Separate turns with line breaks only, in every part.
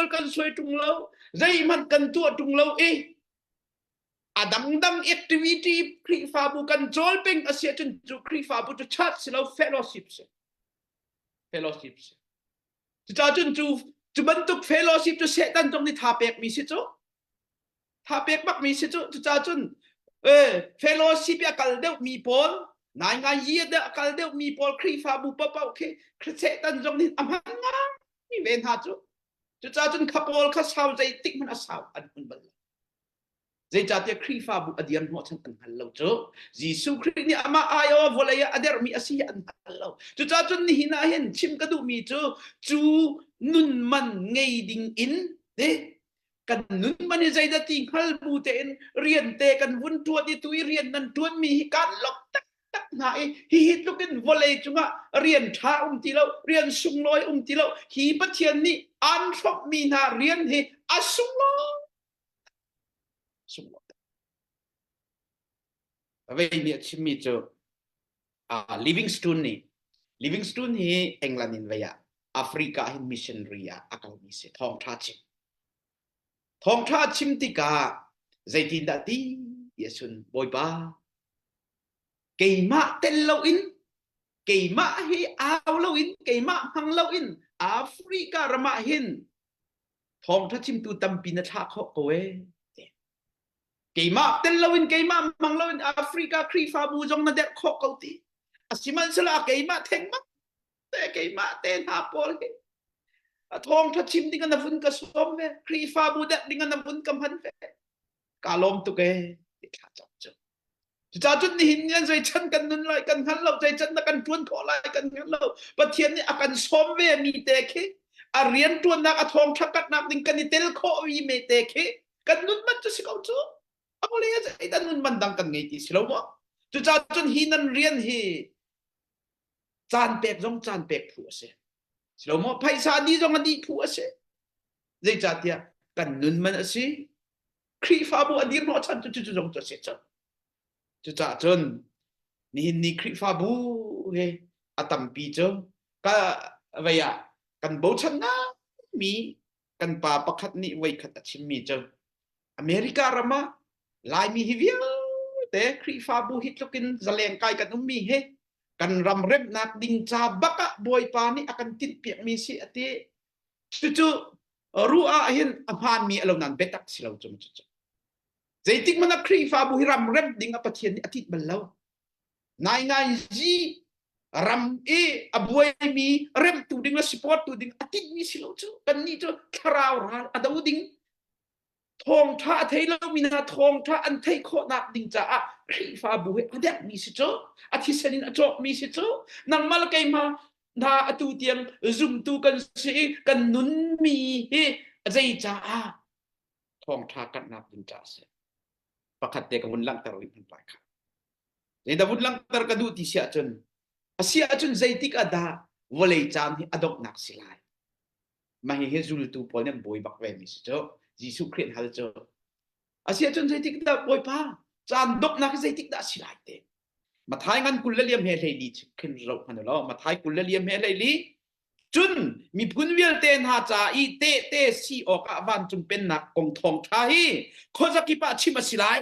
sual kan suai ṭung lo, zeihmanh kan tuah ṭung lo i a dangdang activity Khrihfabu kan cawl peng a si ahcun cu Khrihfabu cu church si lo fellowship si. Fellowship si. Cucaah cun cu cu bantuk fellowship cu Satan zong nih tha pekmi si cu. Tha pek bakmi si cu. Cucaah cun eh, fellowship i a kal deuhmi pawl nai ngai yi a kal deuhmi pawl Khrihfabu paohpaoh khi Satan zong nih a hman ngai ve hna cu. Cucaah cun kha pawl kha sau zeitik hmanh a sau an hmun bal lo. Zeicahtiah Khrihfabu a dir hnawhchan an hngal lo cu. Jesuh Khrih nih amah aiawh vawlei ah a dermi a si hi an hngal lo. Cucaah cun nihin ah hin chim ka duhmi cu cu nun man ngei ding in te kan nun man hi zeidah ti hngal bu tein rian te kan vun ṭuan i tu i rian nan ṭuanmi hi kaan lawmh taktak hna i hihi tluk in vawlei cungah rian ṭha um ti lo, rian sunglawi um ti lo. Hi Pathian nih aan hrawmhmi hna rian hi a sunglawi Vei nih a chimmi cu uh, Livingstone nih Livingstone hi England in vei ah Africa hin missionary ah a kalmi si thawngṭha chim. Thawngṭha chim tikah zeitindah ti ti ahcun Bawipa keimah tel loin keimah hi au loin keimah hmang loin Africa ram ah hin thawngṭha chimtu tampi na thlah khawh ko ee. Keimah tel loin keimah hmang loin Africa Khrihfabu zong na derh khawh ko ti. Asihmanhsehlaw keimah thengmang te keimah te hna pawl hi a thawngṭha chim ding na vun ka sawm ve Khrihfabu derh ding na vun ka hman ve ka lawm tuk ee ti thla cam cu Cucaah cun nihin ni zei chan kan nun lai kan hngal lo, zei chan na kan ṭuan khawh lai kan hngal lo. Pathian nih a kan sawm ve mi te khi a rian ṭuannak a thawngṭha katnak ding kan i tel khawh mi me te khi kan nun man cu si ko cu. A vawlei ah zeidah nun man dang kan ngei ti si lo maw? Cucaah cun hi nan rian hi caan pek zong caan pek phu a si. Si lo maw? Phaisa dih zong a dih phu a si. Zeicahtiah kan nun man a si. Khrihfabu a dir hnawhchan cu cu zong cu a si cang. Cucaah cun nihin ni Khrihfabu he a tampi cu ka vei ah kan bochan mi kan pa pakhat nih voikhat a chimmi cu America ram ah Laimi hi vialte Khrihfabu hi tluk in zaleng kai kan ummi hi kan ram remnak ding ca bak ah Bawipa nih a kan tinhpiakmi si a ti. Cucu ruah ah hin a hmaanmi a lo nain biatak si lo cu cucu. Zeitik hmanh ah Khrihfabu hi ram remh ding a Pathian nih a tit bal lo. Nainganzi ram i a buaimi remhtu ding le support tu ding a titmi si lo cu. Kannih cu thlarau ral a do ding thawngṭha a thei lomi hna thawngṭha an theih khawhnak ding caah Khrihfabu hi a derhmi si cu a thisen in a cawkmi si cu nangmah le keimah hna atu tiang zumtu kan si i kan nunmi hi zei caah thawngṭha karhnak ding caah a si pakhat te ka vun langhter rih hmanh lai kha zeidah vun langhter ka duh ti si ahcun a si ahcun zeitik ah dah vawlei caan hi a donghnak si lai mah hihi zultu pawl nih an buai bak ve mi si cu Jesuh Khrih an hal cu a si ahcun zeitik dah Bawipa caan donghnak hi zeitik dah a si lai te Mathai ngan kul le liam he hleili khin zoh hmanh law Mathai kul le liam he hleili cun miphun vialte hna ca i tehte si awkah vancung pennak kong thawngṭha hi khuazakip ah chim a si lai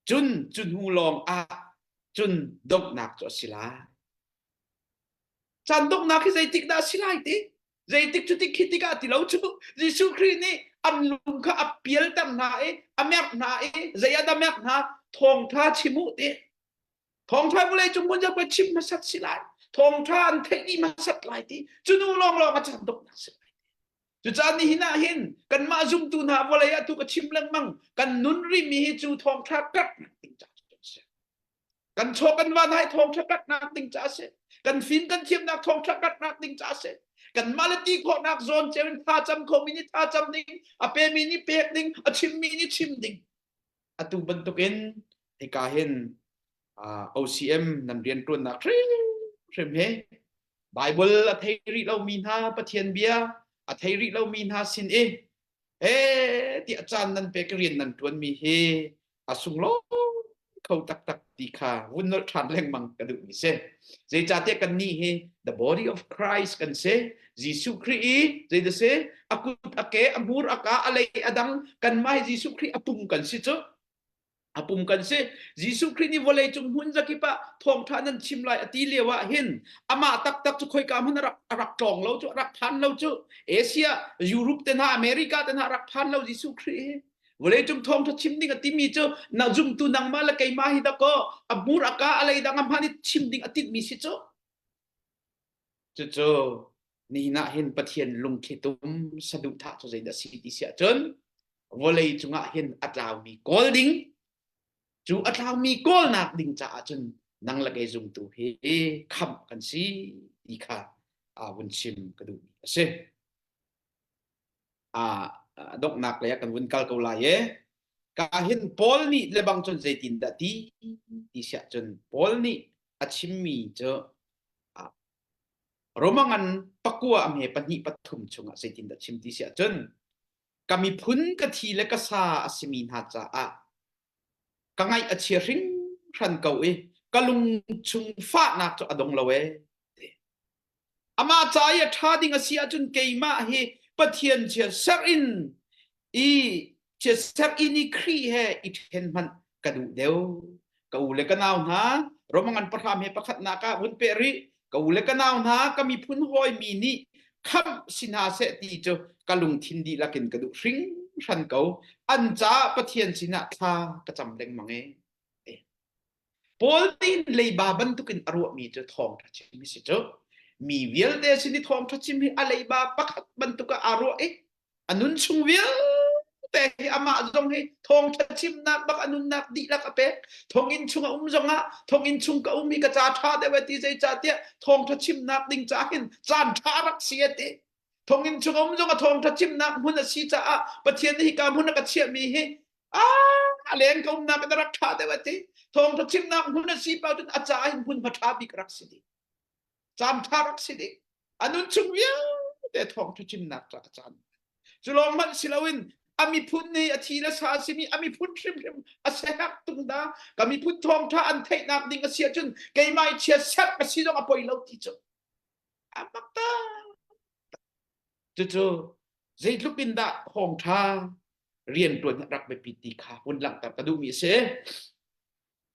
cun cu hnu lawng ah cun donghnak cu a si lai Caan donghnak hi zeitik dah a si lai ti? Zeitik cu tik khi tikah ti lo cu Jesuh Khrih nih an lung kha a pialter hna i a merh hna i zei ah dah merh hna? Thawngṭha chim u ti. Thawngṭha vawlei cung hmun ka chim hmasat si lai. Thawngṭha an theih dih hmasat lai ti. Cu nu lawnglawng a caan donghnak si lai. Cucaah nihin ah hin kanmah zumtu hna vawlei ah tu ka chim lengmang kan nun rihmi hi cu thawngṭha karhnak ding caah a si. Kan chaw kan van hai thawngṭha karhnak ding caah a si. Kan fim kan thiamnak thawngṭha karhnak ding caah a si. Kanmah le ti khawhnak zawn ceu in thlacam khomi nih thlacam ding, a pemi nih pek ding, a chimmi nih chim ding. Atu bantukin hika hin OCM nan rianṭuannak hrimhrim hi Bible a thei rih lomi hna Pathian bia a thei rih lomi hna sin i he tiah caan nan pek rian nan ṭuanmi hi a sunglawi. kho taktak ti kha vun nolh ṭhan lengmang ka duhmi si. Zeicahtiah kannih hi the body of Christ kan si. Jesuh Khrih i zeidah si? A kut, a ke, a hmur, a ka, a lei, a dang kanmah hi Jesuh Khrih a pum kan si cu. A pum kan si. Jesuh Khrih nih vawlei cung hmun zakip ah thawngṭha nan chim lai a ti lio ah hin amah taktak cu khoika hmanh a rak, a rak tlawng lo cu, a rak phan lo cu. Asia, Europe te hna, America te hna a rak phan lo Jesuh Khrih hi. Vawleicung thawngṭha chim ding a timi cu na zumtu nangmah le keimah hi dakaw a hmur a ka a lei dang a hman i chim ding a tinhmi si cu. Cucu nihin ah hin Pathian lungthlitum saduhthah cu zeidah si ti si ahcun vawlei cungah hin a tlaumi kawl ding cu a tlaumi kawlnak ding caah cun nang le kei zumtu hi khamh kan si ti kha vun chim ka duhmi a si. A donghnak lei ah kan vun kal ko lai e. Ka hin Paul nih lebang cun zeitin dah ti ti siah cun Paul nih a chimmi cu Roma ngan pakua a hme pahnih pathum chungah zeitin dah chim ti siah cun ka miphun ka thi le ka sa a simi hna caah ka ngaih a chia hringhran ko i ka lung chung fahnak cu a dong lo ee. Amah ca i a ṭha ding a si ahcun keimah hi Pathian chiatserh in i chiatserh in i Khrih he i ṭhen hmanh ka duh deuh. Ka u le ka nau hna, Roma ngan pahram he pakhatnak ah vun peh rih. Ka u le ka nau hna, ka miphun hawi mi nih khamh si hna seh ti cu ka lungthin dihlak in ka duh hringhran ko. An caah Pathian sinah thla ka cam lengmang ee. Paul nih leiba bantukin a ruahmi cu thawngṭha chim hi si cu. Mi vialte sin i thawngṭha chim hi a leiba pakhat bantuk ah aa ruah i a nun chung vialte hi amah zong hi thawngṭha chimnak bak a nunnak dihlak a pek. Thonginn chung a um zongah thonginn chung ka um hi ka ca ṭha deuh e ti zeicahtiah thawngṭha chimnak ding ca hin caan ṭha rak si a ti. Thonginn chung um zong a thawngṭha chimnak hmun a si caah Pathian nih hika hmun a ka chiahmi hi a leng ka umnak in a rak ṭha deuh a ti. Thawngṭha chimnak hmun a si paoh cun a caah hin hmunhma ṭha bik rak si dih. Caan ṭha rak si dih. A nun chung vialte thawngṭha chimnak ca a caan. Cu lawng hmanh si loin a miphun nih a thi le sa a simi a miphun hrimhrim a sehak tung da ka miphun thawngṭha an theihnak ding a si ahcun keimah i chia serh ka si zong a poi lo ti cu a mak Cucu zeitluk in dah thawngṭha rianṭuan rak biapi ti kha hun langhter ka duhmi a si.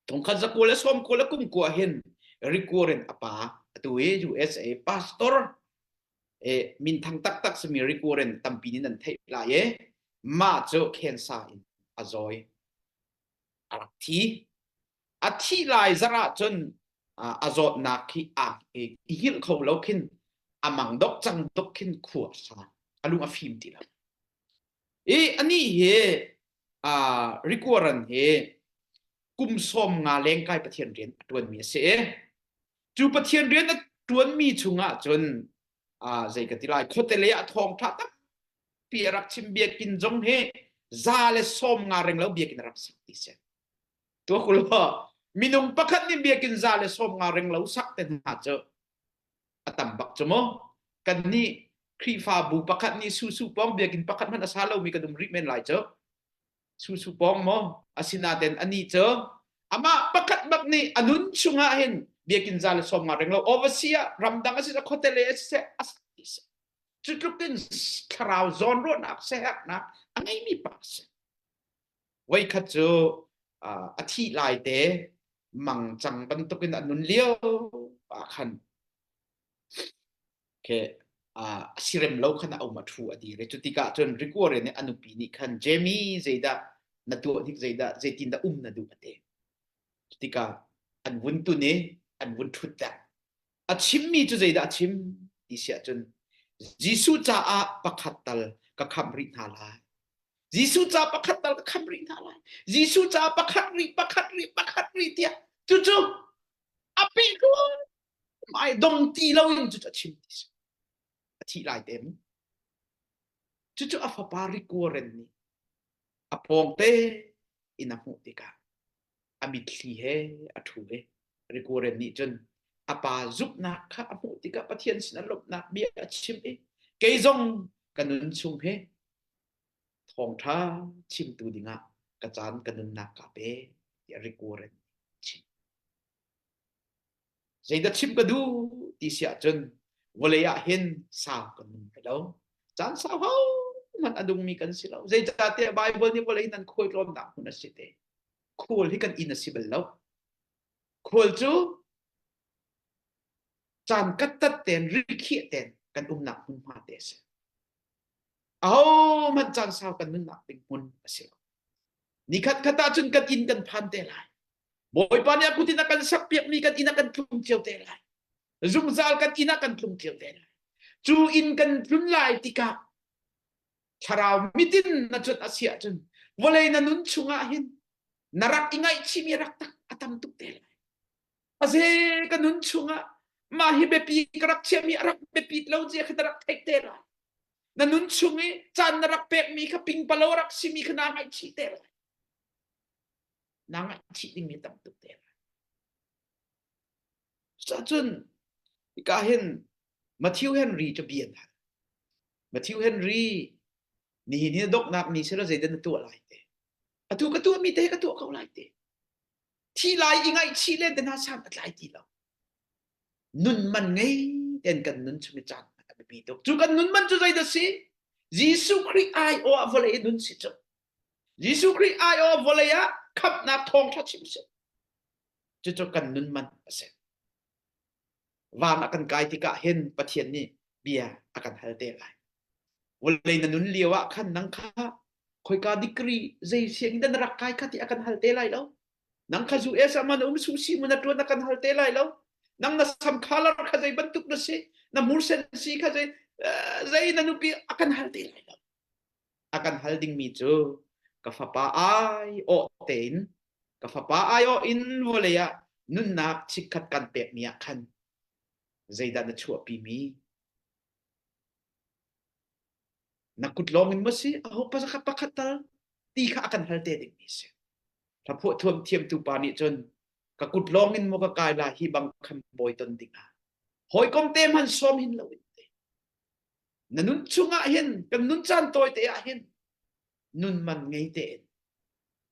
Thongkhat zakua le sawmkua le kumkua hin Rick Warren a pa atu i USA pastor e minthang taktak simi Rick Warren tampi nih nan theih lai e mah cu cancer in a zawi a rak thi a thih lai zarh ah cun a zawtnak khi a i hngilh kho lo khin a mang dok cang dok khin khua a sa a lung a fim ti lo i anih hi Rikuaran hi kum 50 lengkai Pathian rian a ṭuanmi a si i cu Pathian rian a ṭuanmi chungah cun zei ka ti lai khuate lei ah thawngṭha tampi a rak chim biakinn zong hi 150 reng lo biakinn a rak sak ti si Tuak ulaw minung pakhat nih biakinn 150 reng lo sak te hna cu a tam bak cu mu. Kan nih Khrihfabu pakhat nih susu pawng biakinn pakhat hmanh a sa lomi kan um rih men lai cu. Susu pawng maw? Asinain anih cu amah pakhat bak nih a nun chungah hin biakinn 150 reng lo overseas ah ramdang a si khuate le a si a sak ti si. Cu tluk in thlarau zawnruahnak siaherhnak a ngeimi pa a si. Voikhat cu a thih lai te mangcang bantukin a nun lio ah khan ke a sirem lo khan a um a thu a dir i cu tikah cun Rikuare nih a nupi nih khan Jamie zeidah na tuah hnik zeidah zeitin dah um na duh a ti. Cu tikah an vun tun i an vun ṭhut ter. A chimmi cu zeidah a chim ti si ahcun Jesuh caah pakhat tal ka khamh rih hna lai. Jesuh ca pakhat tal ka khamh rih hna lai. Jesuh ca pakhat rih, pakhat rih, pakhat rih tiah cucu a peh ai dong ti loin cucu a chim ti si. A thih lai te mu. Cucu a fapa Rikuaren nih a pawngte in a hmuh tikah a mitthli he a ṭhu i Rikuaren nih cun a pa zumhnak kha a hmuh tikah Pathian sin a lawmhnak bia a chim i kei zong ka nun chung hi thawngṭha chimtu dingah ka caan ka nunnak ka pe tiah Rikuaren nih. Zeidah chim ka duh ti si ahcun vawlei ah hin sau kan nung lai lo. Caan sau ho hmanh a dungmi kan si lo. Zeicahtiah Baibal nih vawlei nan khualtlawnnak hmun a si te. Khual hi kan inn a si bal lo. Khual cu caan kattat ten rikhiah ten kan umnak hmunhma te a si. Ahohmanh caan sau kan nunnak ding hmun a si lo. Nikhat khat ahcun kan inn kan phan te lai. Bawipa nih a kut in a kan sakpiakmi kan inn ah kan tlung cio te lai. Zungzal kan inn ah kan tlung cio te lai. Cu inn kan tlun lai tikah thlarau mitin na cuanh a si ahcun vawlei na nun chungah hin na rak i ngaihchihmi rak tak a tam tuk te lai. Aze ka nun chungah mah hi biapi ka rak chiahmi a rak biapit lo zia kha na rak theih te lai. Na nun chung i caan na rak pekmi kha pingpalo rak simi kha naa ngaihchih te lai. Naa ngaihchih dingmi tam tuk te lai. Cuahcun hika hin Matthew Henry cu bia an hal. Matthew Henry nihin hi na donghnak ni selaw zeidah na tuah lai te. Atu ka tuahmi te ka tuah ko lai te. Thi lai i ngaihchih len te hna san a tlai ti lo. Nun man ngei ten kan nun chung i caan a biapi tuk. Cu kan nun man cu zeidah si? Jesuh Khrih aiawh ah vawlei nun si cu. Jesuh Khrih aiawh vawlei ah khamhnak thawngṭha chim si. Cucu kan nun man a si. Van ah kan kai tikah hin Pathian nih bia a kan hal te lai. Vawlei na nun lio ah khan nang kha khoika degree zei sianginn dah na rak kai kha ti a kan hal te lai lo. Nang kha US ah man um susi mu na tuan a kan hal te lai lo. Nang na sam color kha zei bantuk na si, na hmursen si kha zei zei na nupi a kan hal te lai lo. A kan hal dingmi cu ka fapa ai awh tein ka fapa ai awh in vawlei ah nunnak chikkhat kan pekmi ah khan zeidah na chuahpi mi na kut lawng in maw si aho pakhat pakhat tal ti kha a kan hal te dingmi si hlaphuah thuam thiamtu pa nih cun ka kut lawng in maw ka kai la hi bang khan bawi ton ding ah hawikom te hman sawm hin lo in te na nun chungah hin kan nun caan tawi te ah hin nun man ngei tein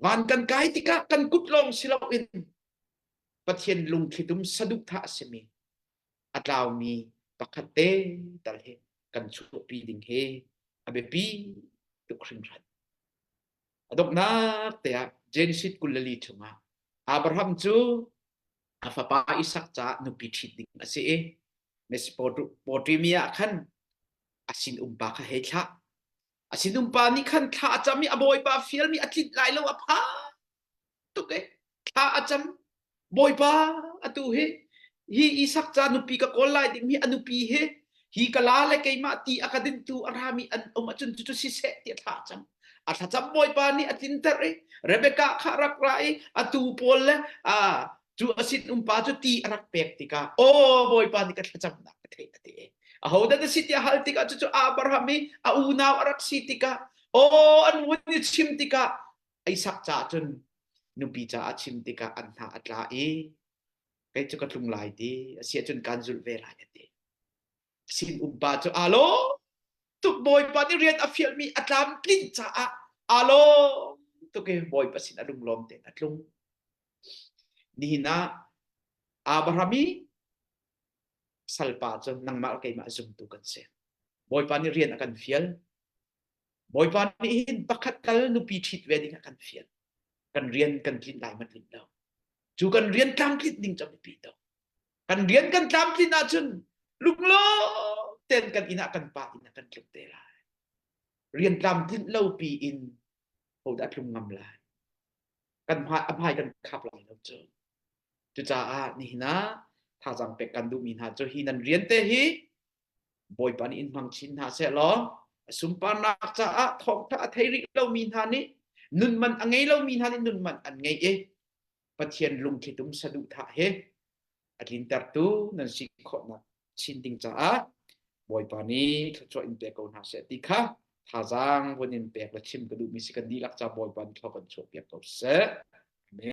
van kan kai tikah kan kut lawng si loin Pathian lungthlitum saduhthah a simi a tlaumi pakhat te tal hi kan chuahpi ding hi a biapi tuk hringhran. A donghnak te ah Genesis 24 chungah Abraham cu a fapa Isak caah nupi ṭhit ding a si i Mesopotamia ah khan a sinumpa kha hei thlah. A sinumpa nih khan thla a cam i a bawipa fialmi a tlinh lai lo a phang tuk e. Thla a cam. Bawipa atu hi hi Isak ca nupi ka kawl lai ding hi a nupi hi hi ka la le keimah ti a ka dintu a rami an um ahcun cucu siseh ti a thla a cam. A thlacam Bawipa nih a tlinter i Rebekah kha rak ra i a tuu pawl le a cu a sinumpa cu ti a rak pek tikah aw Bawipa nih ka thlacamnak ka theih a ti. Ahodah na si tiah hal tikah cucu Abraham i a unau a rak si tikah aw an vun i chim tikah Isak caah cun nupi caah chim tikah an hna a tla i kei cu ka tlung lai ti a si ahcun kaan zulh ve lai a ti. Sinumpa cu aa lawm tuk Bawipa nih rian a fialmi a tlamtlinh caah aa lawm tuk i Bawipa sin a lunglawm tein a tlung. Nihin ah Abraham i salpa cu nangmah le keimah zumtu kan si. Bawipa nih rian a kan fial. Bawipa nih hin pakhat tal nupi ṭhit ve ding a kan fial. Kan rian kan tlinh lai ma tlinh lo. Cu kan rian tlamtlinh ding cu a biapi tuk. Kan rian kan tlamtlinh ahcun lunglawm tein kan inn ah kan pa inn ah kan tlung te lai. Rian tlamtlinh lo pi in hodah tlung ngam lai. Kan hmai a hmai kan khap lai lo cu. Cucaah nihin ah thazaang pek kan duhmi hna cu hi nan rian te hi Bawipa nih in hmang chin hna seh law a sunparnak caah thawngtha a thei rih lomi hna nih nun man a ngei lomi hna nih nun man an ngei i Pathian lungthlitum saduhthah he a tlintertu nan si khawhnak chin ding caah Bawipa nih thluachuah in pe ko hna seh ti kha thazaang vun in pek le chim ka duhmi si kan dihlak ca Bawipa nih thlua kan chuahpiak ko seh.